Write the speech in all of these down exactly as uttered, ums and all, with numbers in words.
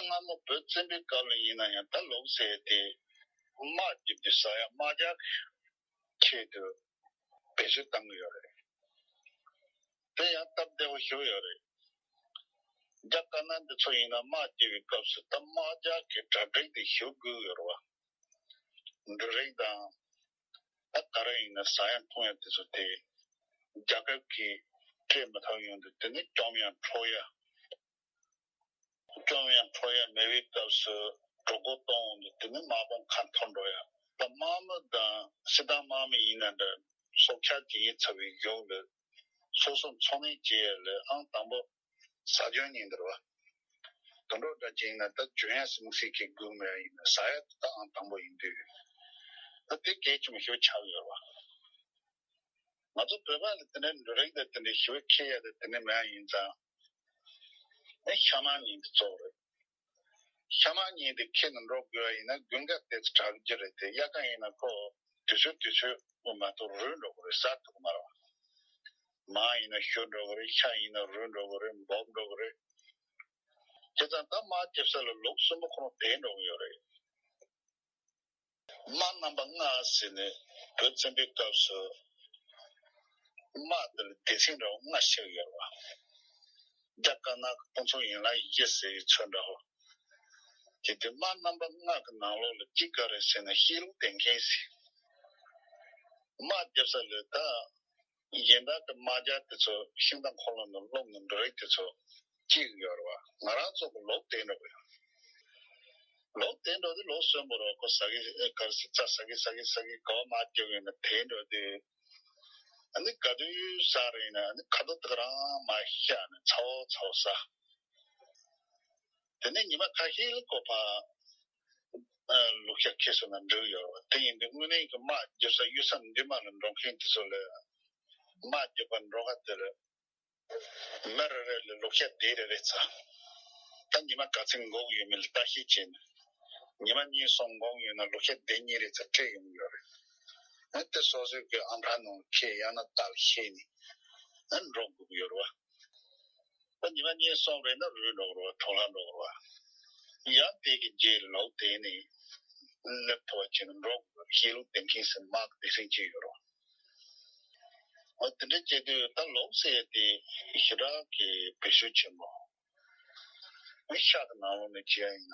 སྔ་མོ་བོད་བཙན་པོའི་སྐབས་ལ་ཡིན་ན་ཡང་ད་ལུག་ཟེར་དེ་དམག་རྒྱབ་དུས་ཟ་ཡ་དམག་རྒྱགས་ཆེད་དུ་བེད་སྤྱོད་བཏང་གི་ཡོད་རེད། དེ་ཡང་སྟབས་བདེ་བོ་ཞིག་ཡོད་རེད། རྒྱ་དཀར་ནག་འདི་ཚོ་ཡིན་ན་དམག་རྒྱག་པའི་སྐབས་སུ་ད་དམག་རྒྱགས་ཀྱི་གྲ་སྒྲིག་དེ་ཞུ་དགོས་ཡོད་རེད་བ། འབྲུ་རིགས་དང་། ད་ག་རེ་ཡིན་ན་ཟ་ཡ་འཐུང་ཡ་དེ་ཚོ་དེ་རྒྱལ་ཁབ་ཀྱིས་སྤྲད་མི་ཐུབ་ཡོང་དུས་དེ་ནི་བཅོམ་ཡང་འཕྲོག་ཡ། བཅོམ་ཡང་འཕྲོག་ཡ་མེད་པའི་སྐབས་སུ་གྲོད་ཁོག་ལྟོགས་འོང་དུས་དེ་ནི་དམག་དཔུང་ཁ་འཐོར་འགྲོ་ཡ། ད་དམག་མི་དང་སྲིད་དང་དམག་མི་ཡིན་ན་འདྲ་སྲོག་ཆགས་ཀྱི་ཡིད་ཚ་བའི་གཞུང་ལ་སོ་སོ་འཚོ་གནས་བྱེད་ཡ་ལ་ཨང་དང་པོ་ཟ་འཇོན་ཉན་འདུག་བ། དུད་འགྲོ་འདྲ་ཅིག་ཡིན་ན་ད་འཇོན་ཡ་སེམས་སྲིད་ཀྱི་སྒུག་མེད་ཡ་ཡིན་ན་ཟ་ཡ་ད་ཨང་དང་པོ་ཡིན་དུས། ད་དེ་གལ་ཆེན་པོ་ཞིག་ཆགས་ཡོད་བ། ང་ཚོ་བོད་པ་ལ་དེ་འདྲའི་འབྲུ་རིགས་དང་དེ་འདྲའི་ཞིབ་འཁྱེར་ཡ་དང་དེ་འདྲ་མེད་ཡ་ཡིན་ཙང་། ཨེ་ཤ་མང་ཉིན་དེ་གཙོ་བོ་རེད། ཤ་མང་ཉིན་དེ་འཁྱེར་ནས་འགྲོ་དགོས་པ་ཡིན་ན་དགུན་ཁ་དེ་ཚོ་དྲག་རྒྱུ་རེད་དེ། དབྱར་ཁ་ཡིན་ན་ཁོ་དུས་ཚོད་དུས་ཚོད་དབུ་མ་གཏོགས་རུལ་འགྲོ་གི་རེད། ཟ་ཐུབ་ཀྱི་མ་རེད་བ། མང་ཡིན་ན་ཤོར་འགྲོ་གི་རེད། ཤ་ཡིན་ན་རུལ་འགྲོ་གི་རེད། འབོབ་འགྲོ་གི་རེད། བྱས་ཙང་ད་དམག་རྒྱབ་ས་ལ་ལུག་གསོན་པོ་ཁོ་རང་བསྡད་འགྲོ་གི་ཡོད་རེད། དམག་རྣམ་པ་ལྔ་ཟེར་ནས་བོད་བཙན་པོའི་སྐབས་སུ་དམག་འདི་ལ་སྡེ་ཚན་འདྲ་བོ་ལྔ་ཕྱེ་གི་ཡོད་རེད་བ། རྒྱ་དཀར་ནག་གི་དཔུང་ཚོགས་ཡན་ལག་བཞི་ཟེར་བའི་ཚུལ་འདྲ་བོ། དེ་དུས་དམག་རྣམ་པ་ལྔ་གི་ནང་ལོགས་ལ་གཅིག་ག་རེ་ཟེར་ན་བཤད་ལུགས་བདེན་མཁན་ཟེར། དམག་རྒྱབ་ས་ལ་ད་གཞན་དག་གི་དམག་རྒྱགས་དེ་ཚོ་ཤིང་རྟ་འཁོར་ལོ་ནང་བླུགས་ནས་འབྲུ་རིགས་དེ་ཚོ་སྐྱེ་གི་ཡོད་རེད་བ། ང་རང་ཚོ་གི་ལུག་དེད་འགྲོ་གི་ཡོད། ལུག་དེད་འགྲོ་དུས་ལུག་གསོན་པོ་རེད། ཁོ་ཟ་གི་ག་རེ་ཟེར། རྩྭ་ཟ་གི་ཟ་གི་ཟ་གི་ག་བ་མར་རྒྱབ་ཡོད་ན་དེད་འགྲོ་དུས། ཨ་ནི་ག་དུས་ཟ་རེད་ཡིན་ན་ཨ་ནི་ཁ་དོག་དེ་ག་རང་མར་བཞག་ནས་ཚ་བོ་ཚ་བོ་ཟ། དེ་ནས་ཉི་མ་ཁ་ཤས་ལ་ཁོ་ཕར་ལུག་ཤ་ཁྱེར་སོང་ན་འགྲིག་ཡོད་རེད་བ། དེ་ཡིན་དུས་དངོས་གནས་ཀྱི་དམག་རྒྱབ་ས་གཡུལ་ས་འདི་མ་ལ་འགྲོ་མཁན་དེ་ཚོ་ལ་དམག་རྒྱབ་པར་འགྲོ་ག་དེ་ལ་མི་རེ་རེ་ལ་ལུག་ཤ་སྡེ་རེ་རེ་ཙམ། ད་ཉི་མ་ག་ཚོད་འགོར་གྱི་ཡོད་མེད་ལ་བརྟག་ཞིབ་བྱས་ནས། ཉི་མ་གཉིས་གསུམ་འགོར་གྱི་ཡོད་ན་ལུག་ཤ་སྡེ་གཉིས་རེ་ཙམ་སྤྲད་ཡོང་གི་ཡོད་རེད། ཨ་དེ་སོ་སོའི་གི་ཨམ་ཕྲག་ནང་ཁྱེར་ཡང་ན་རྟ་ལ་བཤེད་ནས་ཨ་འགྲོ་དགོས་ཀྱི་ཡོད་རེད་བ། ད་ཉི་མ་གཉིས་གསུམ་རེ་ན་རུལ་འགྲོ་གི་རེད་བ། འཕྲོ་བརླག་འགྲོ་གི་རེད་བ། ཡང་དེ་གི་རྗེས་ལུག་དེད་ནས་སླེབས་ཐུབ་པ་བྱས་ན་འགྲོ་དགོས་པའི་བཤད་ལུགས་བདེན་མཁན་ཟེར་དམག་གི་སྡེ་ཚན་གཅིག་ཡོད་རེད་བ། འོ་དེ་འདྲ་བྱས་དུས་ད་ལུག་ཟེར་ཡ་དེ་ཞེ་དྲག་གི་བེད་སྤྱོད་ཆེན་པོ། ཤ་གི་ནང་ལོགས་ནས་བྱས་ཡིན་ན་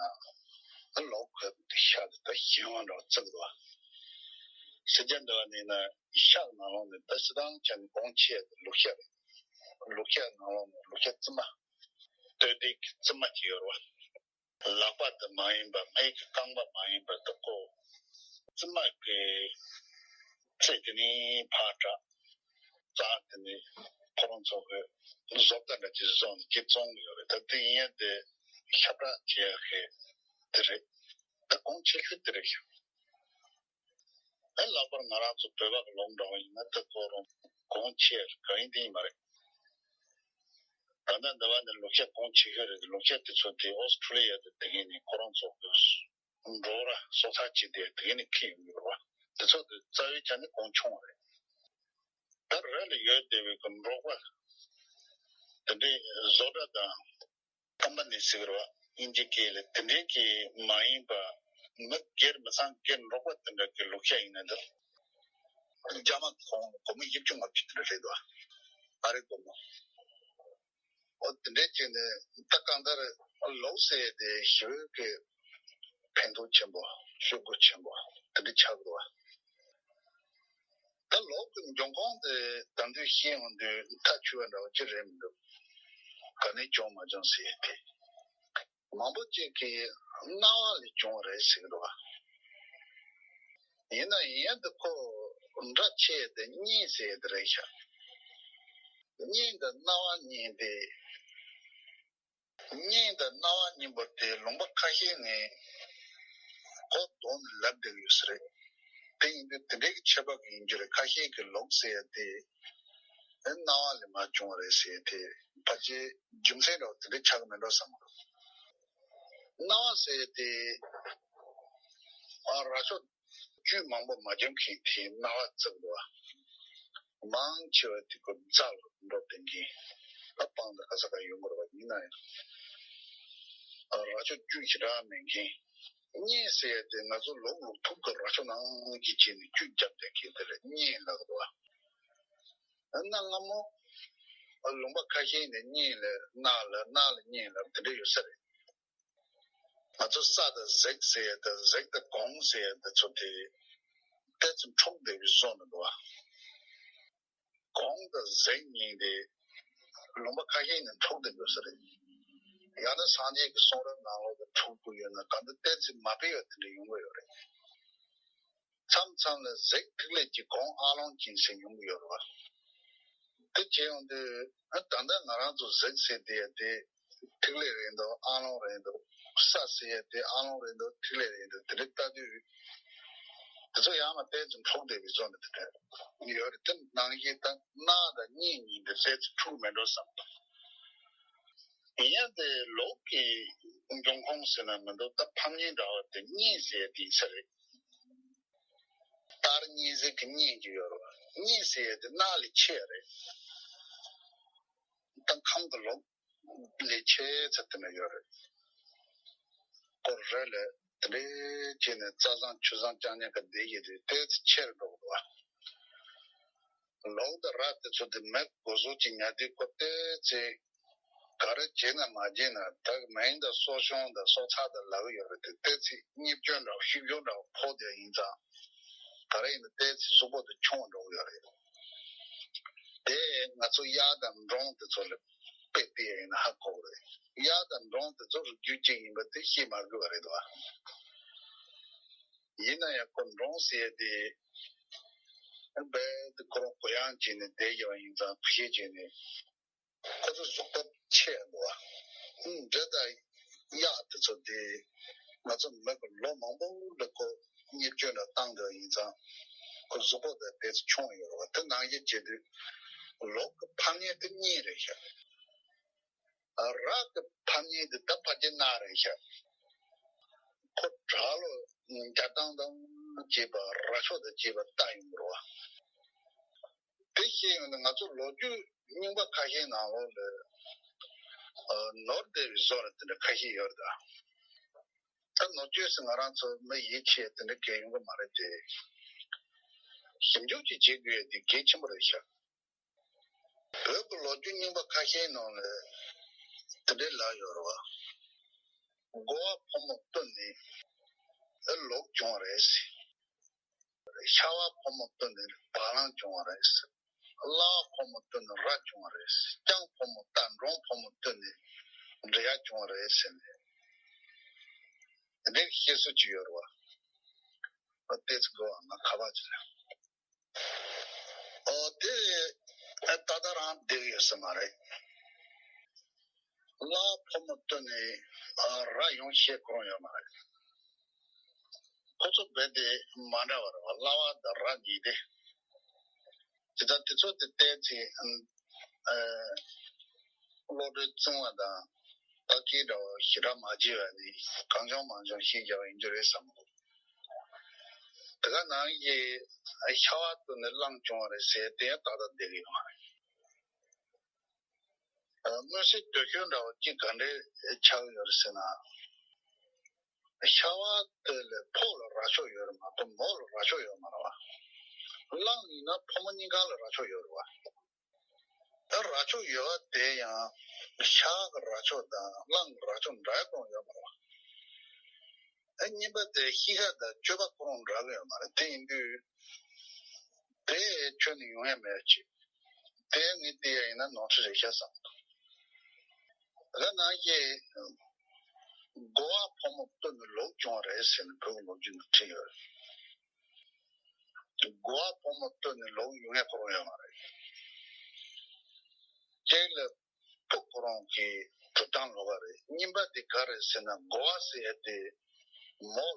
ཨ་ལུག་གི་ཤ་དེ་ད་ཞིམ་པ་འདྲ་བོ་བརྩི་གི་འདུག་བ། སེར་སྐྱ་འདྲ་བ་ནས་ན་ཤ་གི་ནང་ལོགས་ནས་ད་སྤྱིར་བཏང་བྱས་ན་གོང་ཆེ་ཡ་དེ་ལུག་ཤ་རེད། ལུག་ཤ་ནང་ལོགས་ནས་ལུག་ཤ་རྩི་མ། སྟོད་ལྡན་གྱི་རྩི་མ་ཅིག་ཡོད་རེད་བ། ལག་པ་དེ་མ་ཡིན་པ། སྨད་ཀྱི་རྐང་པ་མ་ཡིན་པ་དེ་ཁོ་རྩི་མ་གི་རྩེ་དེ་ནས་ཕར་དྲག་རྩ་དེ་ནས་ཁོ་རང་ཚོ་གི་བཟོ་ལྟ་འདྲ་ཅིག་བཟོ་ནས་ཅིག་བཙོང་གི་ཡོད་རེད། ད་དེ་ཡིན་ཡ་དེ་ཁྱབ་བསྒྲགས་བྱེད་ཡ་གི་དེ་རེད། ད་གོང་ཆེ་ཤོས་དེ་རེད་ཤག་ཨེ་ལྷག་པར་ང་རང་ཚོ་བོད་པ་གི་ལུག་འདྲ་བ་ཡིན་ན་ད་ཁོ་རང་གོང་ཆེ་གང་ཡིན་དེ་ཡིན་མ་རེད། ད་ལྟ་འདི་བ་ནི་ལུག་ཤ་གོང་ཆེ་ཤོས་རེད། ལུག་ཤ་དེ་ཚོ་དེ་ཨོ་སི་ཁྲུ་ལི་ཡ་དང་དེ་གའི་ནས་ཁོ་རང་ཚོ་གི་འབྲོག་ར་གསོ་ཚགས་བྱེད་དེ་དེ་གའི་ནས་ཁྱེར་ཡོང་གི་རེད་བ། དེ་ཚོ་དེ་རྩ་བའི་ཆ་ནས་གོང་ཆུང་བ་རེད། ད་ར་ལ་ཡོད་བསྡད་པའི་གི་འབྲོག་པ་དེ་འདྲའི་བཟོ་གྲྭ་དང་ཀམ་པ་ནི་ཟེར་གི་རེད་བ། དབྱིན་ཇི་སྐད་ལ། དེ་འདྲའི་གི་མ་ཡིན་པ་མི་སྒེར་མི་ཚང་སྒེར་འབྲོག་པ་དེ་འདྲ་གི་ལུག་ཤ་ཡིན་ན་འདི་རྒྱ་མ་གོང་སྒོར་མོ་ཡིབ་ཅུ་ལྔ་བཅུ་དེ་འདྲ་རེད་དོ། ཨ་རི་སྒོར་མོ། འོ་དེ་འདྲའི་བྱས་ནས་ད་གང་ལྟར་ལུག་ཟེར་དེ་ཞེ་པོ་གི་ཕན་ཐོགས་ཆེན་པོ་ཤུགས་རྐྱེན་ཆེན་པོ་དེ་འདྲ་ཆགས་འདུག་བ། ད་ལུག་གི་འབྱུང་ཁུངས་དེ་ད་དུང་ཤེས་ཡོང་དུས་མཐའ་འཁྱོལ་བ་འདྲ་བོ་ཅི་རེད་མི་འདུག་ག་ནས་བྱུང་མ་བྱུང་ཟེར་དེ། མང་པོ་ཅིག་གིས་སྣང་བ་ལས་བྱུང་བ་རེད་ཟེར་གི་འདུག་བ། ཡིན་ན་ཡིན་ཡང་འདི་ཁོ་འདྲ་ཆེ་དེ་གཉིས་ཟེར་དེ་རེད་ཤག་གཉིས་འདི་སྣང་བ་གཉིས་དེ། གཉིས་འདི་སྣང་བ་གཉིས་པོ་དེ་ལུང་པ་ཁ་ཤས་ནས་ཁོ་དོན་ལབ་བསྡད་ཡོད་ས་རེད། དེ་ཡིན་དུས་དེ་འདྲའི་གི་ཁྱད་པར་གི་ཡིན་རྒྱུ་རེད། ཁ་ཤས་ཀྱི་ལུག་ཟེར་ཡ་དེ་སྣང་བ་ལས་མར་བྱུང་བ་རེད་ཟེར་ཡ་དེ་ཕལ་ཆེར་རྒྱུ་མཚན་འདྲ་བོ་དེ་འདྲ་ཆགས་ཀྱི་མེད་འགྲོ་བསམ་གི་འདུག་སྣང་བ་ཟེར་ཡ་དེ་ཨ་ར་ཤོ་བཅུད་མང་པོ་མ་འཇོམས་མཁན་དེ་སྣང་བ་བརྩི་གི་འདུག་བ། མང་ཆེ་བ་དེ་ཁོ་རྩ་ལ་འགྲོ་བསྡད་མཁན་ཨ་སྤང་དང་ག་ས་ག་ཡོང་གི་རེད་བ། ཡིན་ན་ཡང་ རྭ་ཅོ་བཅུ་ཞེ་དྲག་མེད་མཁན། གཉན་ཟེར་ཡ་དེ་ང་ཚོ་ལོག་ལོག་ཐུག་གི་རྭ་ཅོ་ནང་གི་བྱས་ནས་བཅུད་བརྒྱབ་བསྡད་མཁན་དེ་ལ་གཉན་ལབ་འདུག་བ། གནའ་སྔ་མོ་ལུང་པ་ཁ་ཤས་ནས་གཉན་ལབ། གནའ་ལབ། གནའ་ལ་གཉན་ལབ། དེ་འདྲ་ཡོད་ས་རེད། ང་ཚོ་ས་དང་གཟིག་ཟེར་ཡ་དང་གཟིག་དང་གོང་ཟེར་ཡ་དེ་ཚོ་དེ་ཏོག་ཙམ་འཁྲུགས་བསྡད་པའི་བཟོ་འདྲ་འདུག་བ། གོང་དང་གཟིག་གཉིས་དེ་ལུང་པ་ཁ་ཤས་ནས་འཁྲུགས་བསྡད་ཡོད་ས་རེད། ཡང་ན་སངས་རྒྱས་ཀྱི་གསུང་རབ་ནང་ལོགས་ལ་འཁྲུག་གི་ཡོད་ན། གང་ལྟར་ཏོག་ཙམ་མ་སྤེལ་བ་དེ་འདྲ་ཡོང་གི་ཡོད་རེད། མཚམས་མཚམས་ལ་གཟིག་ཐིག་ལེ་གྱི་གོང་ཨ་ལོང་གྱིན་ཟེར་ཡོང་གི་ཡོད་རེད་བ། དེ་བྱས་ཡོང་དུས་ད་ལྟ་ང་རང་ཚོ་གཟིག་ཟེར་དེ་ཡ་དེ་ཐིག་ལེ་རེད་འདུག་ཨ་ལོང་རེད་འདུག་ས་ཟེར་ཡ་དེ་ཨ་ལོང་རེད་འདུག་ཐིག་ལེ་རེད་འདུག་དེ་འདྲ་ལྟ་དུས། དེ་ཚོ་ཡང་ན་ཏོག་ཙམ་འཁྲུགས་བསྡད་པའི་བཟོ་འདྲ་དེ་འདྲ་ཡོད་རེད། དེ་ནང་བཞིན་ད་གནའ་དང་གཉན་གཉིས་འདི་ཏོག་ཙམ་འཁྲུགས་མེད་འགྲོ་བསམ། ཡིན་ཡང་དེ་ལོག་གི་འབྱུང་ཁུངས་ཟེར་ན་མི་འདུག་ད་ཕམ་ཉེས་འདྲ་བ་དེ་གཉན་ཟེར་ཡ་དེ་ཡིན་ས་རེད། གཏར་གཉན་གཟིག་གི་གཉན་གྱི་ཡོད་རེད་བ། གཉན་ཟེར་ཡ་དེ་གནའ་ལས་ཆེ་བ་རེད། ད་ཁམས་ཀྱི་ལོག་ལས་ཆེ་ཚད་དེ་ན་ཡོད་རེད། སྐོར་རེ་ལས་དེ་འདྲའི་བྱས་ནས་རྩྭ་བཟང་ཆུ་བཟང་རྐྱང་རྐྱང་གི་བསྡད་ཡོད་དུས་ཏོག་ཙམ་ཆེར་འགྲོ་གི་འདུག་བ། ལོག་དང་ར་དེ་ཚོ་དེ་མི་གོ་བཟོ་གྱི་ཉ་དེ་ཁོ་ཏོག་ཙམ་ག་རེ་བྱས་ན་མ་བྱས་ན། ད་མིང་དང་སྲོག་ཤིང་དང་སྲོག་ཆགས་དང་ལབ་ཡོད་རེད་དེ། ཏོག་ཙམ་རྙེད་སྐྱོན་འདྲ་བོ་ཤིབ་ཤུབ་འདྲ་བོ་ཕོག་བསྡད་ཡིན་ཙང་། ག་རེ་ཡིན་ན་ཏོག་ཙམ་གཟུགས་པོ་དེ་ཆུང་འགྲོ་གི་ཡོད་རེད། དེ་ང་ཚོ་གཡག་དང་འབྲོང་དེ་ཚོ་ལ་དཔེ་བལྟས་ཡིན་ན་ཧ་གོ་གི་རེད། གཡག་དང་འབྲོང་དེ་ཚོ་རིགས་རྒྱུད་གཅིག་ཡིན་པ་དེ་ཤེས་མ་དགོས་པ་རེད་དོ། ཡིན་ན་ཡང་ཁོ་འབྲོང་ཟེར་དེ་རྦད་དེ་ཁོ་རང་གུ་ཡངས་བྱས་ནས་བསྡད་ཡོད་པ་ཡིན་ཙང་། གུ་ཡངས་བྱས་ནས་ཁོ་ཚོ་གཟུགས་པོ་ཆེ་འདུག་བ། འདྲེ་དང་གཡག་དེ་ཚོ་དེ་ང་ཚོ་མི་གི་ལོ་མང་པོ་ལ་ཁོ་རྙེད་སྐྱོན་འདྲ་བཏང་བསྡད་ཡིན་ཙང་། ཁོ་གཟུགས་པོ་དེ་ཏོག་ཙམ་ཆུང་ཡོད་རེད་བ། དེ་ནང་བཞིན་བྱེད་དུས་ལོག་གི་ཕམ་ཉེས་དེ་གཉན་རེད་ཤག་ར་གི་ཕམ་ཉེས་དེ་ད་ཕལ་ཆེར་གནའ་རེད་ཤག་ཁོ་བྲག་ལོ་རྒྱ་སྟག་དང་བཅས་པ་རྭ་ཅོ་དང་བཅས་པ་བཏགས་ཡོང་གི་རེད་བ། དེ་བཤད་ཡོང་ན་ང་ཚོ་ལོ་རྒྱུས་རྙིང་པ་ཁ་ཤས་ནང་ལོགས་ལ་ཨ་ནོར་བསྡད་པའི་བཟོ་འདྲ་དེ་འདྲ་ཁ་ཤས་ཡོད་རེད་ད། ད་ནོར་བཅོས་སུ་ང་རང་ཚོ་མི་ཡིད་ཆེས་དེ་འདྲ་གལ་ཡོང་གི་མ་རེད་དེ། ཞིབ་འཇུག་ཅིག་བྱེད་དགོས་ཡ་དེ་གལ་ཆེན་པོ་རེད་ཤག་བོད་ཀྱི་ལོ་རྒྱུས་རྙིང་པ་ཁ་ཤས་ནང་ལ་དེ་འདྲའི་ལབ་ཡོད་རེད་བ། འགོ་བ་ཕོ་མོ་སྟོན་ནས་ལོག་བྱུང་བ་རེད། ཤ་བ་ཕོ་མོ་སྟོན་ནས་བ་ལང་བྱུང་བ་རེད། གླ་བ་ཕོ་མོ་སྟོན་ནས་ར་བྱུང་བ་རེད། སྤྱང་ཕོ་མོ་རྟ། འབྲོང་ཕོ་མོ་སྟོན་ནས་འབྲི་གཡག་བྱུང་བ་རེད་ཟེར་ནས། འདིར་བཤད་སྲོལ་ཅིག་ཡོད་རེད་བ། ཨོ་དེ་ཚོ་གོ་བ་ང་ཁ་པར་ཅིག་ལ། ཨོ་དེ་ད་ལྟ་རང་བསྡད་ཡོད་ས་མ་རེད། གླ་བ་ཕོ་མོ་སྟོན་ནས་ཨ་ར་ཡོང་བཤད་ཁོ་རང་ཡོད་མ་རེད། ཁོ་ཚོ་རྦད་དེ་མ་འདྲ་བ་རེད་བ། གླ་བ་དང་ར་གཉིས་དེ། དེ་ལྟར་དེ་ཚོ་དེ་བལྟས་ཚེ་ཨ་བློ་གྲོས་བཙིམ་པ་དང་ལྟ་སྐྱེལ་འདྲ་བ་ཞེ་དྲག་མ་བྱས་པ་ནི་གང་བྱུང་མང་བྱུང་བཤད་རྒྱག་པ་ཡིན་རྒྱུ་རེད་བསམ་གི་འདུག་དེ་ག་ནང་བཞིན་ཤ་བ་སྟོན་ནས་གླང་བྱུང་བ་རེད་ཟེར་དེ་ཡང་ཏག་ཏག་བསྡད་ཀྱི་ཡོད་མ་རེད། མངོན་གསལ་དོད་ཤོས་འདྲ་བོ་གཅིག་ག་འདྲས་ཆགས་ཡོད་རེད་ཟེར་ན། ཤ་བ་དེ་ལ་ཕོ་ལ་རྭ་ཅོ་ཡོད་རེད་མ་གཏོགས་མོ་ལ་རྭ་ཅོ་ཡོད་མ་རེད་བ། གླང་ཡིན་ན་ཕོ་མོ་གཉིས་ཀ་ལ་རྭ་ཅོ་ཡོད་རེད་བ། ད་རྭ་ཅོ་ཡོད་པ་དེ་ཡང་ཤ་གི་རྭ་ཅོ་དང་གླང་གི་རྭ་ཅོ་འདྲ་གང་ཡོད་མ་རེད་བ། ཨ་གཉིས་པ་དེ་གཤིས་ཀ་དང་སྤྱོད་པ་ཁོ་རང་འདྲ་གི་ཡོད་མ་རེད། དེ་ཡིན་དུས་དེ་ཁྱོན་ནས་ཡོང་ཡ་མེད་ཅིག་དེ་ངས་བལྟས་ཡ་ཡིན་ན་ནོར་འཁྲུལ་རེད་ཤག་བསམ་འདུག་ད་ནང་བཞིན་འགོ་བ་ཕོ་མོ་སྟོན་ནས་ལོག་བྱུང་བ་རེད་ཟེར་ནས་བོད་ཀྱི་ལོ་རྒྱུས་ནང་བྲིས་ཡོད་རེད། འགོ་བ་ཕོ་མོ་སྟོན་ནས་ལོག་ཡོང་ཡ་ཁོ་རང་ཡོད་མ་རེད། གཅིག་ལ་ཕོ་ཁོ་རང་གི་གྲུབ་སྟངས་ལོགས་ཀ་རེད། གཉིས་པ་དེ་ག་རེད་ཟེར་ན་འགོ་བ་ཟེར་ཡ་དེ་མོ་ལ་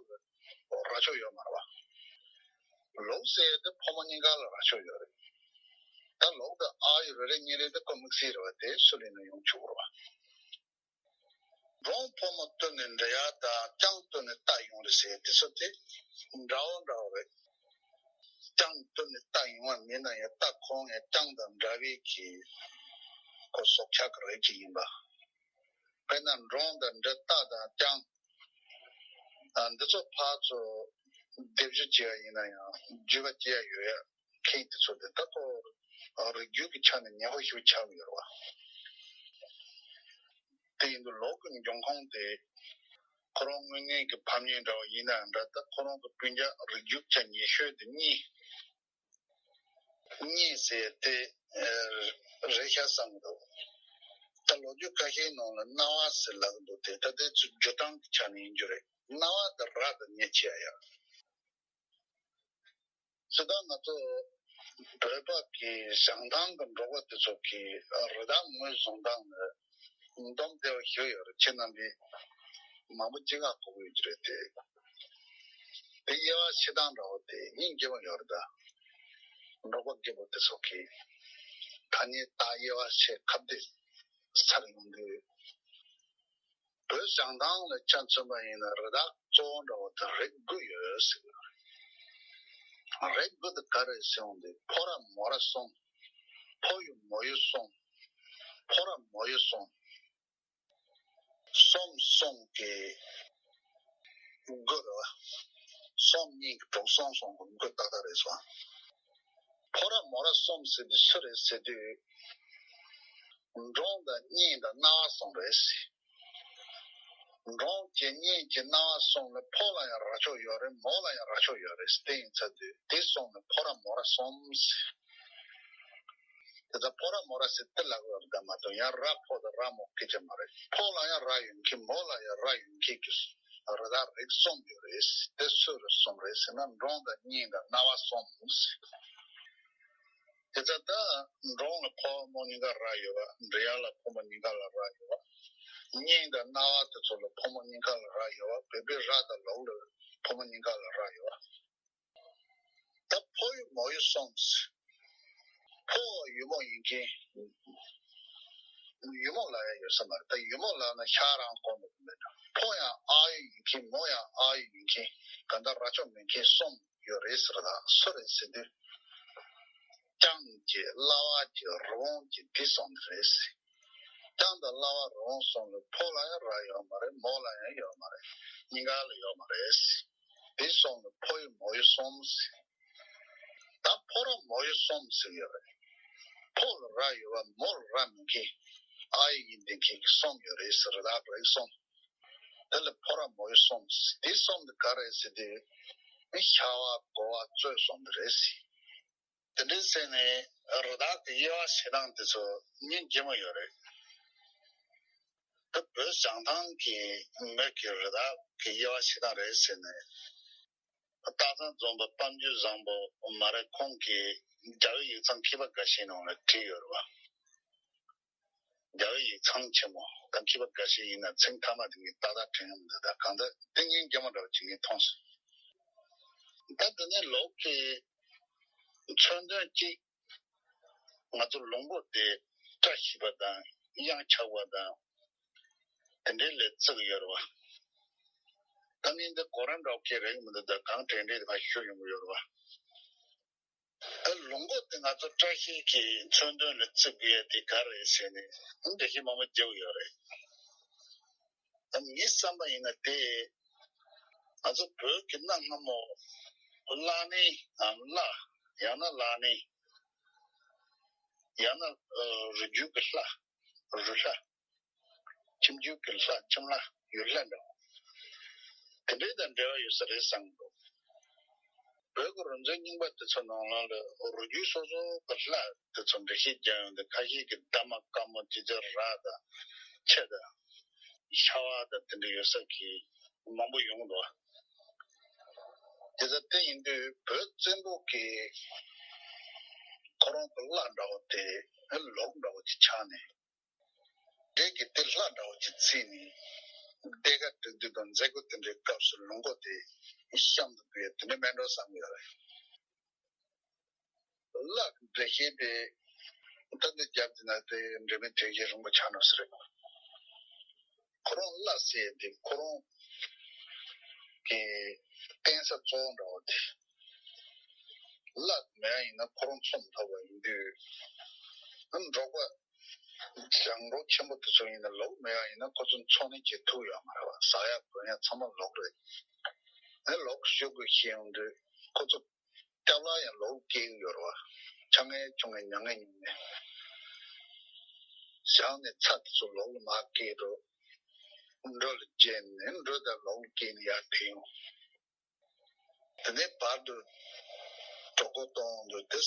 རྭ་ཅོ་ཡོད་མ་རེད་བ། ལོག་ཟེར་ཡ་དེ་ཕོ་མོ་གཉིས་ཀ་ལ་རྭ་ཅོ་ཡོད་རེད། ད་ལོག་དང་ཨ་ཡོད་རེད་རེད་གཉིས་རེད་དེ་ཁོ་དམིགས་བསལ་རེད་བ། དེ་སུ་ལ་ཡིན་ན་ཡོང་ཆོག་རེད་བ། འབྲོང་ཕོ་མོ་སྟོན་ནས་འབྲི་གཡག་དང་སྤྱང་སྟོན་ནས་རྟ་ཡོང་རེད་ཟེར་དེ་ཚོ་དེ་འདྲ་བོ་འདྲ་བོ་རེད། སྤྱང་སྟོན་ནས་རྟ་ཡོང་བ་མིན་ན་ཡང་རྟ་ཁོ་རང་ཡང་སྤྱང་དང་འདྲ་བའི་གི་ཁོ་སྲོག་ཆགས་ཀྱི་རིགས་ཅིག་ཡིན་པ། དཔེར་ན་འབྲོང་དང་འབྲི་སྟག་དང་སྤྱང་། ཨ། འདི་ཚོ་ཕར་ཚུར་སྡེབ་སྦྱོར་བྱས་པ་ཡིན་ན་ཡང་བརྗོད་པ་སྐྱེ་ཡ་ཡོད་ཡ། ཁེངས་དེ་ཚོ་དེ་ད་ཐོ་རིགས་རྒྱུད་ཀྱི་ཆ་ནས་ཉེ་པོ་ཞིག་ཆགས་ཡོད་རེད་བ། དེ་ཡིན་དུས་ལོ་གི་འབྱུང་ཁུངས་དེ། ཁོ་རང་དངོས་གནས་ཀྱི་ཕམ་ཉེས་འདྲ་བ་ཡིན་ན་འདྲ། ད་ཁོ་རང་གི་སྤུན་ཀྱག་རིགས་རྒྱུད་ཆ་ཉེ་ཤོས་དེ་གཉིས། གཉིས་ཟེར་དེ་རེད་ཤག་བསམ་གྱི་འདུག་ད་ལོ་རྒྱུས་ཁ་ཤས་ནང་ལ་རྣ་བ་ཟེར་ལབ་ཀྱི་འདུག་དེ་ད་དེ་ཚོ་འགྱུར་སྟངས་ཀྱི་ཆ་ནས་ཡིན་རྒྱུ་རེད། རྣ་བ་དང་ར་དང་ཉེ་ཆེ་ཡ། སྤྱིར་བཏང་ང་ཚོ་བོད་པ་གི་བྱང་ཐང་གི་འབྲོག་པ་དེ་ཚོ་གི་རི་དྭགས་ངོས་བཟུང་སྟངས་ནི་འདོམས་བདེ་བ་ཞིག་ཡོད་རེད། ཁྱེད་རྣམ་པས་མང་པོ་ཅིག་ཧ་གོ་གི་ཡོད་ཀྱི་རེད་དེ། དེ་དབྱེ་བ་ཕྱེ་སྟངས་འདྲ་བོ་དེ་སྙིང་རྗེ་མོ་ཡོད་རེད་ད། འབྲོག་པ་རྒད་པོ་དེ་ཚོ་གིས་ཐ་སྙད་བཏགས་དབྱེ་བ་ཕྱེ་ཁ་བརྡ་ཚར་ཡོང་དུས། བོད་བྱང་ཐང་ལ་ཆ་མཚོན་པ་ཡིན་ན་རི་དྭགས་གཙོ་བོ་འདྲ་བོ་དེ་རིགས་དགུ་ཡོད་ཟེར་གྱི་ཡོད་རེད། རིགས་དགུ་དེ་ག་རེ་ཟེར་ཡོང་དུས་ཕོ་ར་མོ་ར་གསུམ། ཕོ་ཡུལ་མོ་ཡུལ་གསུམ། ཕོ་ར་མོ་ཡུལ་གསུམ། གསུམ་གསུམ་གྱི་དགུ་རེད་བ། གསུམ་གཉིས་ཀྱི་དྲུག། གསུམ་གསུམ་གྱི་དགུ་ཏག་ཏག་རེད་སོང་། ཕོ་ར་མོ་ར་གསུམ་ཟེར་དུས་སུ་རེད་ཟེར་དུས། འབྲོང་དང་གཉན་དང་གནའ་བ་གསུམ་རེད། འབྲོང་གི་གཉན་གྱི་གནའ་བ་གསུམ་ལ་ཕོ་ལ་ཡང་ར་ཕྱོགས་ཡོད་རེད། མོ་ལ་ཡང་ར་ཕྱོགས་ཡོད་རེད། དེ་ཡིན་ཚར་དུས་དེ་གསུམ་ལ་ཕོ་ར་མོ་ར་གསུམ་ཟེར། དེ་ལྟར་ཕོ་ར་མོ་ར་ཟེར་དེ་ལབ་ཡོད་རེད་མ་གཏོགས་ཡང་ར་ཕོ་དང་ར་མོ་སྐད་ཆ་མ་རེད། ཕོ་ལ་ཡང་ར་ཡོད་མཁན་མོ་ལ་ཡང་ར་ཡོད་མཁན་གྱི་རི་དྭགས་རིགས་གསུམ་ཡོད་རེད། དེ་སུ་རེད་གསུམ་རེད་ཟེར་ན་འབྲོང་དང་གཉན་དང་གནའ་བ་གསུམ་ཟེར། དེ་ལྟར་ད་འབྲོང་ལ་ཕོ་མོ་གཉིས་ཀ་ར་ཡོད་པ། འབྲི་གཡག་ལ་ཕོ་མོ་གཉིས་ཀ་ལ་ར་ཡོད་པ། གཉན་དང་གནའ་བ་དེ་ཚོ་ལ་ཕོ་མོ་གཉིས་ཀ་ལ་ར་ཡོད་པ། བོད་པའི་ར་དང་ལུག་ལ་ཕོ་མོ་གཉིས་ཀ་ལ་ར་ཡོད་པ། ད་ཕོ་ཡུལ་མོ་ཡུལ་གསུམ་ཟེར། ཕོ་ཡུལ་མོ་ཡིན་མཁན། ཡུལ་མོ་ལབ་ཡ་ཡོད་ས་མ་རེད། ད་ཡུལ་མོ་ལབ་ན་ཤ་རང་གོ་མི་ཐུབ་མེད་ད། ཕོ་ཡང་ཨ་ཡུལ་ཡིན་མཁན། མོ་ཡང་ཨ་ཡུལ་ཡིན་མཁན། གང་ལྟར་ར་ཕྱོགས་མེད་མཁན་གསུམ་ཡོད་རེད་ཟེར། ད་སུ་རེད་ཟེར་དུས། སྤྱང་གི་གླ་བ་གི་རི་བོང་གི་དེ་གསུམ་རེད་ཟེར། སྤྱང་དང་གླ་བ་རི་བོང་གསུམ་ལ་ཕོ་ལ་ཡང་ར་ཡོད་མ་རེད། མོ་ལ་ཡང་ཡོད་མ་རེད། གཉིས་ཀ་ལ་ཡོད་མ་རེད་ཟེར། དེ་གསུམ་ལ་ཕོ་ཡུལ་མོ་ཡུལ་གསུམ་ཟེར། ད་ཕོ་ར་མོ་ཡུལ་གསུམ་ཟེར་ཡོད་རེད། ཕོ་ལ་ར་ཡོད་པ་མོ་ལ་ར་མེད་མཁན། ཨ་ཡུལ་ཡིན་བསྡད་མཁན་གྱི་གསུམ་ཡོད་རེད་ཟེར། རི་དྭགས་རིགས་གསུམ། དེ་ལ་ཕོ་ར་མོ་ཡུལ་གསུམ་ཟེར། དེ་གསུམ་དེ་ག་རེ་ཟེར་དུས། ཤ་བ་གོ་བ་གཙོད་གསུམ་དེ་རེད་ཟེར། དེ་འདྲའི་ཟེར་ནས་རི་དྭགས་ཀྱི་དབྱེ་བ་ཕྱེ་སྟངས་དེ་ཚོ་སྙིང་རྗེ་མོ་ཡོད་རེད། ད་བོད་བྱང་ཐང་གི་མི་གི་རི་དྭགས་ཀྱི་དབྱེ་བ་ཕྱེ་སྟངས་རེད་ཟེར་ནས། སྟག་ཚང་རྫོང་པ་དཔལ་འབྱོར་བཟང་པོ་མ་རེད། ཁོང་གིས་རྒྱ་བོད་ཡིག་ཚང་མཁས་པ་དགའ་ཤོས་ནང་ལ་བྲིས་ཡོད་རེད་བ། རྒྱ་བོད་ཡིག་ཚང་ཆེན་མོ་དང་མཁས་པ་དགའ་ཤོས་ཡིན་ན་ཚིག་མཐའ་མ་དེ་ངས་ཏག་ཏག་དྲན་གྱི་མི་འདུག་ད་གང་ལྟར་དེ་སྙིང་རྗེ་མོ་འདྲ་བོ་ཅིག་ངས་མཐོང་སོང་། ད་དེ་ནས་ལོག་གི་མཚོན་དོན་གཅིག་ང་ཚོ་ལུང་པ་དེ་བཀྲ་ཤིས་པ་དང་གཡང་ཆགས་པ་དང་དེ་འདྲའི་ལས་བརྩི་གི་ཡོད་རེད་བ། ད་ངས་འདི་གོ་རིམ་འདྲ་བོ་གང་རེད་མི་འདུག་ད་གང་དྲན་དྲན་དེ་ཕར་ཞུ་ཡོང་གི་ཡོད་རེད་བ། ད་ལུང་པ་དེ་ང་ཚོ་བཀྲ་ཤིས་ཀྱི་མཚོན་དོན་ལ་བརྩི་དགོས་ཡ་དེ་ག་རེད་ཟེར་ནས་འདི་འདྲ་ཞིག་མང་པོ་བརྗོད་ཀྱི་ཡོད་རེད། ད་ངའི་བསམ་པ་ཡིན་ན་དེ་ང་ཚོ་བོད་ཀྱི་གནའ་སྔ་མོ་བརླ་ནས་ཨ་བརླ་ཡང་ན་བརླ་ནས་ཡང་ན་ཨ་རི་རྒྱུད་ཀྱི་བརླ་རི་བརླ། ཁྱིམ་རྒྱུད་ཀྱི་བརླ། ཁྱིམ་བརླ་ཡུལ་བརླ་འདྲ་བོ་དེ་འདྲའི་དང་འབྲེལ་བ་ཡོད་ས་རེད་བསམ་གྱི་འདུག་བོད་ཀྱི་རུ་འཛིན་རྙིང་པ་དེ་ཚོ་ནང་ལོགས་ལ་རི་རྒྱུད་སོ་སོ་གི་བརླ་དེ་ཚོ་འགྲེལ་བཤད་རྒྱག་ཡོང་དུས་ཁ་ཤས་ཀྱིས་འདབ་མ་དཀར་མོ་ཅི་ཅི་ར་དང་ཁྱི་དང་ཤ་བ་དང་དེ་འདྲ་ཡོད་ས་གི་མང་པོ་ཡོང་འདུག་དེ་ཚོ་དེ་ཡིན་དུས་བོད་བཙན་པོ་གི་ཁོ་རང་གི་བརླ་འདྲ་བོ་དེ་ལུག་འདྲ་བོ་ཅིག་ཆགས་ནས། འདྲེ་གི་ཏི་ལྷ་འདྲ་བོ་ཅིག་བརྩིས་ནས། ལྟེ་ཁ་སྒྲིག་དུས་དང་མཛད་སྒོ་དེ་འདྲའི་སྐབས་སུ་ལུང་པ་དེ་གཤམ་དུ་འབུལ་ཡ་དེ་འདྲ་མེད་འགྲོ་བསམ་ཡོད་རེད། བརླ་གི་འགྲེལ་བཤད་དེ་ད་འདི་རྒྱབ་དེ་ན་དེ་འབྲེལ་མེད་དྲན་གཞི་རིང་པོ་ཆགས་འགྲོ་ས་རེད། ཁོ་རང་བརླ་ཟེར་ཡ་དེ་ཁོ་རང་གི་བརྟེན་ས་གཙོ་བོ་འདྲ་བོ་དེ། བརླ་མེད་ཡིན་ན་ཁོ་རང་འཚོ་མི་ཐུབ་པ་ཡིན་དུས། འབྲོག་པ། ཞང་འབྲོག་ཆེན་པོ་དེ་ཚོ་ཡིན་ན་ལོག་མེད་པ་ཡིན་ན་ཁོ་ཚོ་འཚོ་གནས་བྱེད་ཐུབ་ཡོད་མ་རེད་བ། ཟ་ཡ་གོན་ཡ་ཚང་མ་ལོག་རེད། ཨེ་ལོག་ཤོག་གུ་ཤེས་ཡོང་དུས་ཁོ་ཚོ་སྐྱབས་ལ་ཡང་ལོག་སྐྱེལ་གི་ཡོད་རེད་བ། ཆ་ངན་ཆུང་ངན་མྱ་ངན་ཉུང་ངན། ཞང་ནས་ཚྭ་དེ་ཚོ་ལོག་ལ་མར་སྐྱེལ་འགྲོ། འབྲོ་ལ་བརྗེས་ནས་འབྲོ་དང་ལོག་ལ་སྐྱེལ་ནས་ཡར་དེད་ཡོང་། དེ་ནས་བར་དུ་གྲོད་ཁོག་གཏོང་དུས་དེ་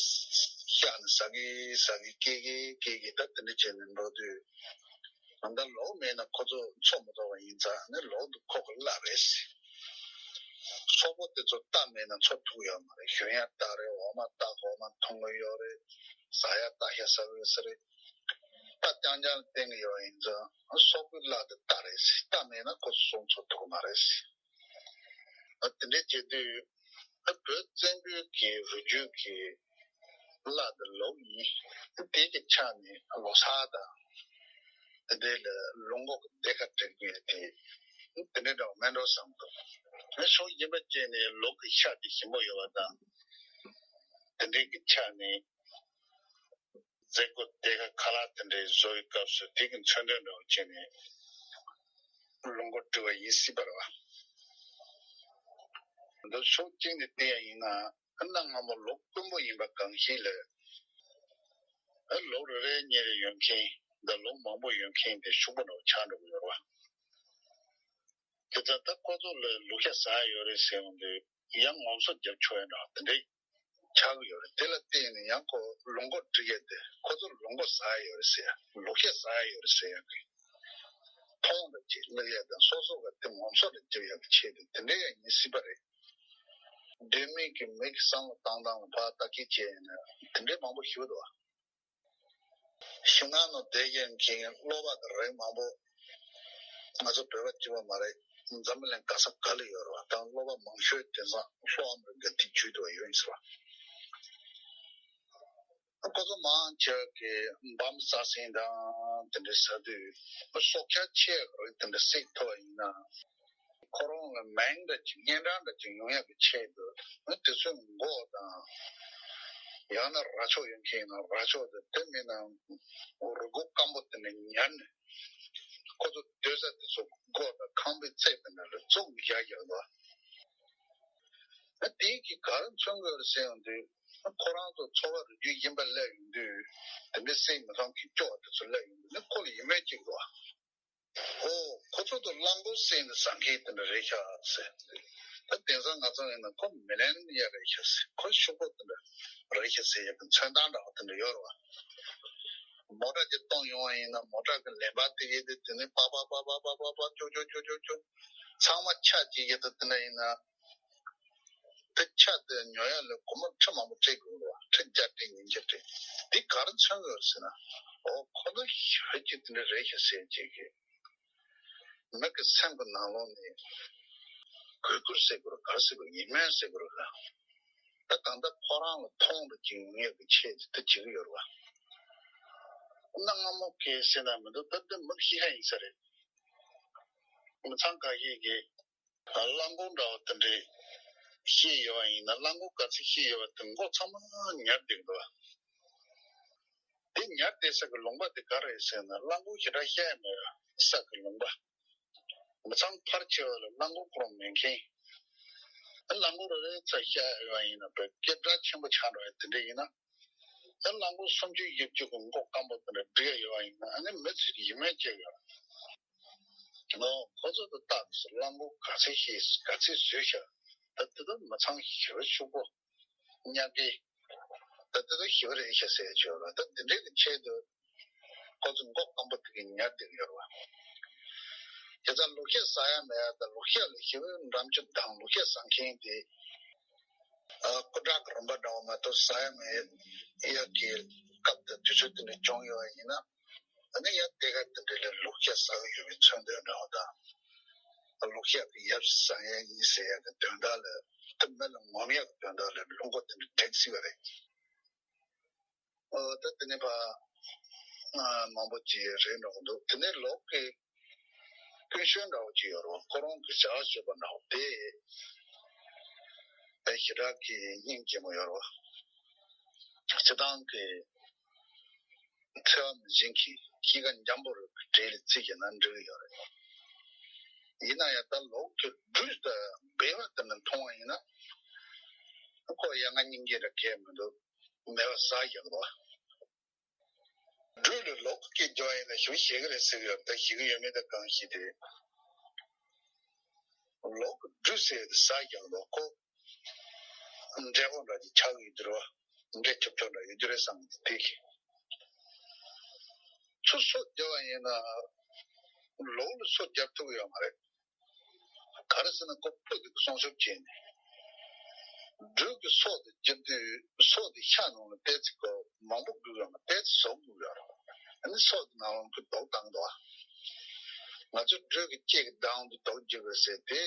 ཤ་ནི་ཟ་གི་ཟ་གི་སྐྱེལ་གི་སྐྱེལ་གི་ད་དེ་འདྲ་བྱས་ནས་འགྲོ་དུས། ད་ལྟ་ལོག་མེད་ན་ཁོ་ཚོ་འཚོ་མི་ཐུབ་པ་ཡིན་ཙང་ནི་ལོག་འདུག་ཁོ་གི་གླ་རེད་ཟེར། སོག་པོ་དེ་ཚོ་རྟ་མེད་ན་འཚོ་ཐུབ་ཡོད་མ་རེད། ཞོན་ཡ་རྟ་རེད། འོ་མ་རྟ་འོ་མ་འཐུང་གི་ཡོད་རེད། ཟ་ཡ་རྟ་ཤ་ཟ་གི་ཡོད་ས་རེད། རྟ་རྐྱང་རྐྱང་ལ་བརྟེན་གི་ཡོད་ཡིན་ཙང་སོག་པོའི་གླ་དེ་རྟ་རེད་ཟེར། རྟ་མེད་ན་ཁོ་ཚོ་སོང་འཚོ་ཐུབ་གི་མ་རེད་ཟེར། ཨ་དེ་འདྲ་བྱེད་དུས་ཨ་བོད་བཙན་པོའི་གི་རུ་རྒྱུད་ཀྱི་གླ་དེ་ལོག་ཡིན། དེ་གི་ཆ་ནས་ལོ་གསར་དང་དེ་འདྲ་ལ་ལུག་མགོ་གི་སྡེར་ཁ་སྒྲིག་པའི་དེ་དེ་འདྲ་འདྲ་བ་མེད་འགྲོ་བསམ་འདུག་ངས་ཤོག་ཡིན་པ་བྱས་ནས་ལུག་གི་ཤ་དེ་ཞིམ་པོ་ཡོད་པ་དང་དེ་འདྲའི་གི་ཆ་ནས། མཛད་སྒོ་དེ་ག་ཁ་ལག་དེ་འདྲའི་བཟོ་བའི་སྐབས་སུ་དེ་གི་མཚོན་དོན་འདྲ་བོ་བྱས་ནས་ལུག་མགོ་བཀྲུས་པ་ཡིན་སྲིད་པ་རེད་བ། འདི་ཕྱོགས་གཅིག་ནས་བལྟས་ཡ་ཡིན་ན་གནའ་སྔ་མོ་ལུག་དཀོན་པོ་ཡིན་པ་གང་ཞིག་ལས། ལུག་རེ་རེ་གཉིས་རེ་ཡོད་མཁན་དང་ལུག་མང་པོ་ཡོད་མཁན་དེ་ཕྱུག་པོ་འདྲ་བོ་ཆགས་འགྲོ་གི་ཡོད་རེད་བ། དེ་ཙང་ད་ཁོ་ཚོ་ལ་ལུག་ཤ་ཟ་ཡ་ཡོད་རེད་ཟེར་ཡོང་དུས་ཡང་ངོམ་སོ་རྒྱབ་ཆོག་ཡ་འདྲ་བ་དེ་འདྲའི་ཆགས་ཀྱི་ཡོད་རེད། དེ་ལ་བརྟེན་ནས་ཡང་ཁོ་ལུག་མགོ་བཀྲུ་ཡས་དེ་ཁོ་ཚོ་ལུག་མགོ་ཟ་ཡ་ཡོད་རེད་ཟེར་ཡ། ལུག་ཤ་ཟ་ཡ་ཡོད་རེད་ཟེར་ཡ་གི་མཐོང་ལ་ཅིག་སླེབས་ཡ་དང་སོ་སོ་ག་དེ་ངོམ་སོ་ལ་རྒྱབ་ཡ་གི་ཆེད་དུ་དེ་འདྲའི་ཡ་ཡིན་སྲིད་པ་རེད། སྡོད་མི་གི་མི་གི་བསམ་བློ་བཏང་སྟངས་ལ་ཕར་ལྟ་སྐྱེལ་བྱས་ཡིན་ན་དེ་འདྲའི་མང་པོ་ཞིག་འདུག་བ། ཤིང་ནགས་ནང་བསྡད་མཁན་གྱི་སློབ་པ་དང་རིགས་མང་པོ་ང་ཚོ་བོད་པ་གཅིག་པ་མ་རེད། འཛམ་བུ་གླིང་ག་ས་ག་ལ་ཡོད་རེད་བ། དང་སློབ་པ་མང་ཤོས་དེང་སང་ལྷོ་ཨ་མི་རི་ཀ་དེ་བརྒྱུད་དུ་ཡོད་ཡིན་ཟེར་བ། ཁོ་ཚོ་མང་ཆེ་བ་གིས་འབམ་ས་སྲིན་དང་དེ་འདྲ་ཟ་དུས་སྲོག་ཆགས་ཆེ་བ་རིགས་དེ་འདྲ་བསད་ཐུབ་པ་ཡིན་ན། ཁོ་རང་ལ་མེང་འདྲ་ཅིག་གཉན་འཕྲང་འདྲ་ཅིག་ཡོང་ཡག་གི་ཆེད་དུ་དེ་ཚོའི་མགོ་དང་། ཡང་ན་རྭ་ཅོ་ཡོད་མཁན་ཡིན་ན་རྭ་ཅོ་དེ་དེ་མིན་ན་རུས་ཁོག་སྐམ་པོ་དེ་ནས་ཉར་ནས་ཁོ་ཚོ་སྡོད་ས་དེ་ཚོ་མགོ་དང་ཁང་པའི་རྩིག་དེ་ནང་ལ་བཙུགས་བཞག་ཡོད་ལ། དེ་གིས་ག་རེ་མཚོན་གྱི་ཡོད་རེད་ཟེར་ཡོང་དུས་ཁོ་རང་ཚོ་འཚོ་བ་རུ་རྒྱུད་ཡིན་པ་སླེབས་ཡོང་དུས་དེ་འདྲའི་སྲིན་མི་མཐོང་གི་སྐྱོ་བ་དེ་ཚོ་སླེབས་ཡོང་དུས་ནི་ཁོ་ལ་ཡིད་སྨོན་སྐྱེ་དགོས། ཨོ། ཁོ་ཚོ་དང་གླང་གོག་བསྲེས་ནས་ཟ་མཁན་དེ་འདྲ་རེད་ཤག་ཟེར། ད་དེང་སང་ང་ཚོ་ཡིན་ན་ཁོ་མི་ལེན་ཡ་རེད་ཤག་ཟེར། ཁོ་ཤུགས་པོ་དེ་འདྲ་རེད་ཤག་ཟེར་ཡ་གི་མཚོན་རྟགས་འདྲ་བ་དེ་འདྲ་ཡོད་རེད་བ། མོ་ཊ་ཅིག་གཏོང་ཡོང་བ་ཡིན་ན་མོ་ཊ་གི་ལེན་པ་དེ་ཡེ་དེ་དེ་ནས་པ་པ་པ་པ་ཅོ་ཅོ་ཅོ་ཅོ་ཅོ། ཚང་མ་ཆ་གཅིག་ཡེ་དེ་དེ་འདྲ་ཡིན་ན། དེ་ཆ་དེ་ཉོ་ཡ་ལ་སྒོར་མོ་ཁྲི་མང་པོ་སྤྲད་དགོས་རེད་བ། ཁྲི་བརྒྱ་སྤྲད་ཉིས་བརྒྱ་སྤྲད། འདི་ག་རེ་མཚོན་ཡོད་ཟེར་ན། ཨོ་ཁོ་ཚོ་ཞེ་པོ་ཅིག་དེ་འདྲ་རེད་ཤག་ཟེར་ཅིག་གི། མི་གི་སེམས་ཀྱི་ནང་ལོགས་ནས་གུས་བཀུར་ཟེར་དགོས་རེད་ག་རེ་ཟེར་དགོས་རེད་ཡིད་སྨོན་ཟེར་དགོས་རེད་ལ། ད་ད་ལྟ་ཁོ་རང་ལ་མཐོང་དུ་ཅིག་ཡོང་ཡ་གི་ཆེད་དུ་དེ་བྱེད་ཀྱི་ཡོད་རེད་བ། གནའ་སྔ་མོ་གི་ཟེར་ན་མི་འདུག་ད་ལྟ་མི་ཤི་ཁ་ཡིན་ས་རེད། མི་ཚང་ཁ་ཤས་ཀྱིས། གླང་གོག་འདྲ་བ་དེ་འདྲས་བཤས་ཡོད་པ་ཡིན་ན་གླང་གོག་ག་ཚོད་བཤས་ཡོད་པ་དེ་མགོ་ཚང་མ་ཉར་བསྡད་འདུག་དེ་ཉར་བསྡད་ས་གི་ལུང་པ་དེ་ག་རེ་ཟེར་ན་གླང་གོག་ཞེ་དྲག་བཤས་མེད་པ་ས་གི་ལུང་པ། མི་ཚང་ཕལ་ཆེ་བ་ལ་གླང་གོག་ཁོ་རང་མེད་མཁན། གླང་གོག་རེ་རེ་ཚ་བཤས་ཡོད་པ་ཡིན་ན་བོད་སྐད་གྲགས་ཆེན་པོ་ཆགས་འགྲོ་བ་དེ་འདྲས་ཡིན་ན། ད་གླང་གོག་སུམ་ཅུ་བཞི་བཅུ་གི་མགོ་སྐམ་པོ་དེ་འདྲ་སྒྲིག་ཡ་ཡོད་པ་ཡིན་ན་ཨ་ནི་མི་ཚོས་ཡིད་སྨོན་སྐྱེ་གི་རེད། ནོ། ཁོ་ཚོ་དང་ཏག་ཏག་གླང་གོག་ག་ཚད་བཤས་ག་ཚད་བཟོས་ཤག་ད་དེ་དག་མི་ཚང་ཞེ་པོ་ཕྱུག་པོ་ཉག་གི་ད་དེ་དག་ཞེ་པོ་རེད་ཤག་ཟེར་ཡ་ཅིག་ཡོད་རེད། ད་དེ་འདྲའི་གི་ཆེད་དུ་ཁོ་ཚོ་མགོ་སྐམ་པོ་དེ་གི་ཉར་བསྡད་ཀྱི་ཡོད་རེད་བ། དེ་ཚོ་ལུག་ཤ་ཟ་ཡ་མེད་ཡ་ད་ལུག་ཤ་ལ་ཞེ་པོ་འགྲམ་ཆུ་དང་ལུག་ཤ་ཟ་མཁན་དེ། ཨ། སྐུ་དྲག་གི་རིམ་པ་འདྲ་བོ་མ་གཏོགས་ཟ་ཡ་མེད་ཡ་གི་སྐབས་དེ་དུས་ཚོད་དེ་འདྲ་བྱུང་ཡོད་པ་ཡིན་ན། ཨ་ནི་ཡང་དེ་ག་དེ་འདྲ་ལ་ལུག་ཤ་ཟ་གི་ཡོད་པའི་མཚོན་དོན་འདྲ་བོ་དང་། ལུག་ཤ་གི་ཡབ་ཟ་ཡ་ཡིན་ཟེར་ཡ་གི་དོན་དག་ལ་དེ་མི་ལ་ངོམ་ཡ་གི་དོན་དག་ལ་ལུག་མགོ་དེ་འདྲ་བྲེགས་སྲིད་པ་རེད། ཨོ། ད་དེ་ནས་ཕ་མང་པོ་ཅིག་རེད་འགྲོ་གི་འདུག་དེ་ནས་ལོག་གི་ཕུལ་བྱུང་འདྲ་བོ་ཅིག་ཡོད་རེད། ཁོ་རང་གི་བྱ་བ་སྤྱོད་པ་འདྲ་བོ་དེ་ཞེ་དྲག་གི་སྙིང་རྗེ་མོ་ཡོད་རེད། སྤྱིར་བཏང་གི་འཚེ་བ་མི་སྦྱིན་གྱི་ གཤིས་ཀ་འཇམ་པོ་རེད་པའི་གྲས་ལ་བརྩིས་བྱས་ན་འགྲིག་གི་ཡོད་རེད། ཡིན་ན་ཡང་ད་ལོག་གི་སྦྲུལ་དང་སྦལ་པ་དེ་འདྲ་མཐོང་བ་ཡིན་ན། ཁོ་ཡ་ང་སྙིང་རྗེ་ར་གས་མི་འདུག་མེད་པ་ཟ་བཞག་འདུག་སྦྲུལ་ལ་ལོག་གི་སྐད་རྒྱག་ཡིན་ན་ཞུ་ཤེས་ཀྱི་རེད་ཟེར་གི་ཡོད། ད་ཤེས་ཀྱི་ཡོད་མེད་ད་གང་ཤེས་ཏེ། ལོག་གི་སྦྲུལ་ཟེར་དེ་ཟ་བཞག་འདུག་ཁོ་འབྲས་བུ་འདྲ་ཅིག་ཆགས་ཡོད་རྒྱུ་རེད་བ། འབྲས་ཆོབ་ཆོབ་འདྲ་ཡོད་རྒྱུ་རེད་བསམ་གི་འདུག་དེ་གི་ཚུར་སོ་བརྒྱབ་པ་ཡིན་ན་ལོག་ལ་སོ་བརྒྱབ་ཐུབ་ཀྱི་ཡོད་མ་རེད། ག་རེ་ཟེར་ན་ཁོ་སྤུ་དེ་གི་སྲུང་སྐྱོབ་བྱས་ནས། སྦྲུལ་གྱི་སོ་དེ་བརྒྱབ་དུས་སོ་དེ་ཤ་ནང་ལ་ཏོག་ཙམ་གོ་མང་པོ་བསྒུགས་ཡོད་མ་ཏོག་ཙམ་ཟོག་བསྒུགས་ཡོད་རེད། ཨ་ནི་སོ་དེ་ནང་ལ་ཁོ་དུག་བཏང་འདུག་ང་ཚོ་སྦྲུལ་གྱི་ལྕེ་གི་མདངས་དེ་དུག་རྒྱུ་རེད་ཟེར་དེ།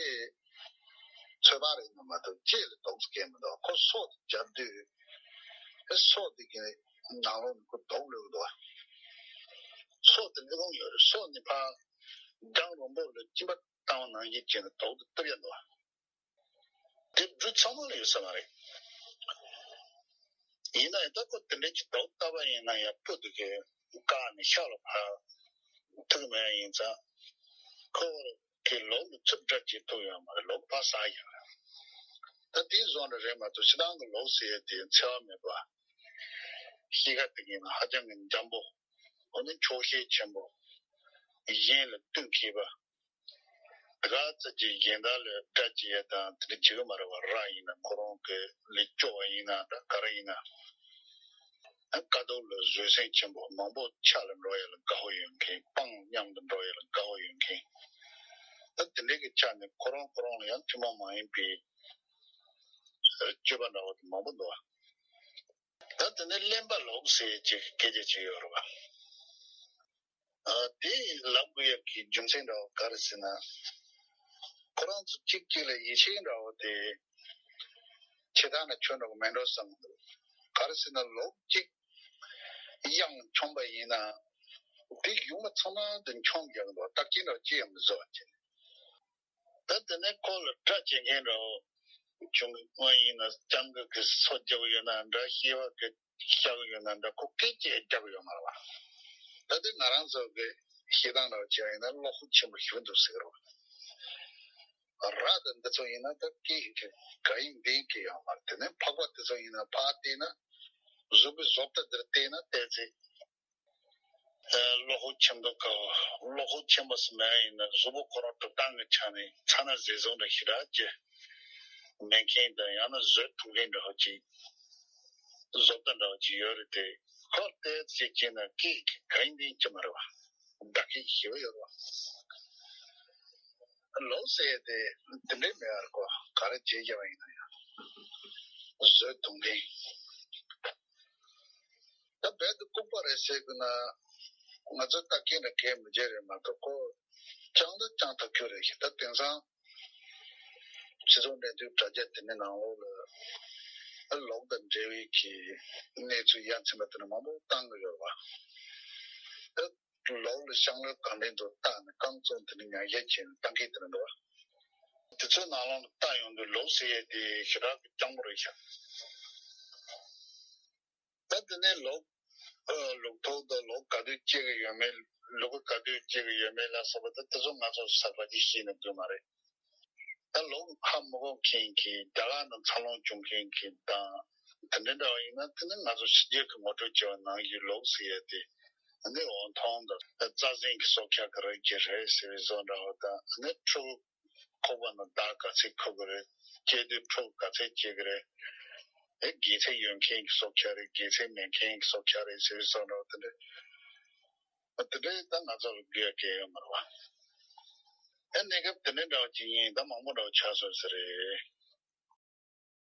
ཚོད་དཔག་རེད་ན་མ་གཏོགས་ལྕེ་ལ་དུག་སྐྱེ་མི་འདུག་ཁོ་སོ་དེ་བརྒྱབ་དུས། ཨེ་སོ་དེ་གི་ནང་ལོགས་ནས་ཁོ་དུག་ལུས་འདུག་སོ་དེ་ནི་རླུང་ཡོད་རེད། སོ་ནི་ཕར་རྒྱང་རིང་པོ་ལ་གཅིན་པ་བཏང་བ་ནང་བཞིན་བྱས་ནས་དུག་དེ་གཏུབ་ཡ་འདུག་དེ་སྦྲུལ་ཚང་མ་ལ་ཡོད་ས་མ་རེད། ཡིན་ན་ཡང་ད་ཁོ་དེ་འདྲའི་ཅིག་དུག་བཏབ་པ་ཡིན་ན་ཡང་སྤུ་དེ་གི་བཀག་ནས་ཤ་ལ་ཕར་ཐུག་མེད་ཡ་ཡིན་ཙང་། ཁོ་གི་ལོག་ལ་ཚུར་སྒྲ་བྱེད་ཐུབ་ཡོད་མ་རེད། ལོག་ཕར་ཟ་ཡ་རེད། ད་དེའི་བཟོ་འདྲ་རེད་མ་གཏོགས་སྤྱིར་བཏང་གི་ལོག་ཟེར་ཡ་དེ་འཚེ་བ་མེད་པ། གཤིས་ཀ་དེ་གི་ནང་ཧ་ཅང་གི་འཇམ་པོ། འོ་ན་ཆོག་ཤེས་ཆེན་པོ། གཞན་ལ་བསྟུན་མཁས་པ། དེ་ག་ཙམ་གྱིས་གཞན་དག་ལ་དགྲ་བྱེད་ཡ་དང་དེ་འདྲ་བྱེད་གི་མ་རེད་བ། ར་ཡིན་ན་ཁོ་རང་གི་ལས་སྐྱོ་བ་ཡིན་ན་འདྲ་ག་རེ་ཡིན་ན། ཨ་དཀའ་སྡུག་ལ་བཟོད་སེམས་ཆེན་པོ། མང་པོ་ཕྱག་ལ་འགྲོ་ཡ་ལ་དགའ་བོ་ཡོད་མཁན། སྤང་མཉམ་དུ་འགྲོ་ཡ་ལ་དགའ་བོ་ཡོད་མཁན། ད་དེ་འདྲའི་གི་ཆ་ནས་ཁོ་རང་ཁོ་རང་ལ་ཡང་ཐུན་མོང་མ་ཡིན་པའི་སྤྱོད་པ་འདྲ་བོ་དེ་མང་པོ་འདུག་ད་དེ་ནས་གླེན་པ་ལོག་ཟེར་གྱི་སྐད་ཆ་ཅིག་ཡོད་རེད་བ། ཨ་དེ་ལབ་དགོས་ཡག་གི་རྒྱུ་མཚན་འདྲ་བོ་ག་རེ་ཟེར་ན། ཁོ་རང་ཚོ་གཅིག་གཅིག་ལ་ཡིད་ཆེས་འདྲ་བོ་དེ་ཆེ་ཐག་ན་ཆོད་འགྲོ་གི་མེད་འགྲོ་བསམ་གི་འདུག་ག་རེ་ཟེར་ན་ལོག་གཅིག་གཡང་མཆོངས་པ་ཡིན་ན། དེ་ཡུལ་མི་ཚང་མ་དེ་མཆོངས་རྒྱག་གི་འདུག་རྟགས་ཅན་འདྲ་བོ་ཅི་ཡང་མི་བཟོ་བ་བྱས། ད་དེ་ནས་ཁོ་ལ་དགྲ་བྱེད་མཁན་འདྲ་བོ་བྱུང་གི། སྔོན་ཡིན་ན་སྤྱང་ཀི་གི་སོ་རྒྱག་ཡོད་ན་འདྲ། སྐྱེ་བ་གི་བཤགས་ཡོད་ན་འདྲ། ཁོ་སྐད་ཅིག་རྒྱག་ཡོད་མ་རེད་བ། ད་དེ་ང་རང་ཚོ་གི་བཤད་སྟངས་འདྲ་བོ་བྱས་པ་ཡིན་ན་བློ་ཁོག་ཆེན་པོ་ཞིག་འདུག་ཟེར་གི་རེད་བ། ར་དང་འདི་ཚོ་ཡིན་ན་ད་སྐད་ཡིག་གི་ག་ཡིན་འདི་ཡིན་གི་ཡོད་མ་རེད། དེ་ནས་ཕག་པ་དེ་ཚོ་ཡིན་ན་ཕར་བལྟས་ན། གཟུགས་པོའི་བཟོ་ལྟ་འདིར་བལྟས་ན་བལྟས་ཚེ། ཨ་བློ་ཁོག་ཆེན་པོ་དཀའ་བ། བློ་ཁོག་ཆེན་པོ་ཟེར་མ་ཡིན་ན་གཟུགས་པོ་ཁོ་རང་གྲུབ་སྟངས་ཀྱི་ཆ་ནས་ཚ་ན་ཟས་བཟང་འདྲ་ཞིག་རག་གི་མེད་མཁན་དང་། ཡང་ན་བཟོད་ཐུབ་མཁན་འདྲ་བོ་ཅིག་བཟོ་ལྟ་འདྲ་བོ་ཅིག་ཡོད་རེད་དེ། ཁོ་ལྟས་ཅིག་བྱས་ན་སྐད་ཀྱི་ག་ཡིན་འདི་ཡིན་གྱི་མ་རེད་བ། བདག་གིས་ཞེ་པོ་ཡོད་རེད་བ། ལོག་ཟེར་ཡས་དེ་དེ་འདྲའི་མེད་པར་གོ། ག་རེ་བྱས་བཞག་པ་ཡིན་ན་ཡང་བཟོད་ཐུབ་མཁན། ད་རྦད་དེ་ལྐུགས་པ་རེད་ཟེར་དགོས་ན། ང་ཚོ་ལྟ་མཁན་ལ་གལ་མི་བྱེད་རེད་མ་གཏོགས་ཁོ་སྤྱང་ད་སྤྱང་ཐག་ཆོད་རེད་ཤག་ད་དེང་སང་སྤྱི་ཚོགས་འབྲེལ་མཐུད་དྲ་རྒྱ་དེ་འདྲའི་ནང་ལོགས་ལ་ལོག་དང་འབྲེལ་བའི་གི་གནས་ཚུལ་ཡ་མཚན་པ་དེ་འདྲ་མང་པོ་བཏང་གི་ཡོད་རེད་བ། ད་ལོག་ལ་ཤིང་ལོ་གང་དྲན་དུ་བཏགས་ནས་རྐང་བཙུགས་དེ་འདྲ་ཉག་ཉག་བྱས་ནས་བཏང་མཁན་དེ་འདྲ་འདུག་བ། དེ་ཚོའི་ནང་ལོགས་ལ་བཏང་ཡོང་དུས་ལོག་ཟེར་ཡས་དེ་ཞེ་དྲག་གི་སྤྱང་པོ་རེད་ཤག་ད་དེ་ནས་ལོག་ཨ་ལུག་ཐོག་དང་ལོག་ག་དུས་སྐྱེ་གི་ཡོད་མེད། ལུག་ག་དུས་སྐྱེ་གི་ཡོད་མེད་ལ་སོགས་པ་དེ་དེ་ཚོ་ང་ཚོ་གསར་པ་ཅིག་ཤེས་ན་དགོས་མ་རེད། ད་ལོག་ཧ་མི་གོ་མཁན་གྱི་རྒྱ་གར་ནང་འཚར་ལོངས་བྱུང་མཁན་གྱི་དང་དེ་འདྲ་འདྲ་བ་ཡིན་ན། དེ་ནི་ང་ཚོ་ཕྱི་རྒྱལ་གྱི་ངོ་སྤྲོད་བྱས་པ་ནང་བཞིན་ལོག་ཟེར་ཡས་དེ་ནི་འོ་འཐུང་དང་རྩྭ་ཟན་གྱི་སྲོག་ཆགས་ག་རེ་གྱི་རེད་ཟེར་བའི་བཟོ་འདྲ་བ་དང་། ནི་ཕྲུ་གུ་ཁོག་པ་ནང་ཟླ་ག་ཚོད་ཁུག་གི་རེད། སྐྱེས་དུས་ཕྲུ་གུ་ག་ཚོད་སྐྱེ་གི་རེད། ཨེ་རྒས་ཚད་ཡོད་མཁན་གྱི་སྲོག་ཆགས་རེད། རྒས་ཚད་མེད་མཁན་གྱི་སྲོག་ཆགས་རེད་ཟེར་བའི་བཟོ་འདྲ་བ་དེ་འདྲ། དེ་འདྲའི་ད་ང་ཚོ་ལ་དགོས་ཡ་གལ་ཡོད་མ་རེད་བ། ཨེ་གནས་སྐབས་དེ་འདྲའི་འདྲ་བ་ཅིག་ཡིན། ད་མང་པོ་འདྲ་བ་ཆགས་སོང་ཟེར་རེད།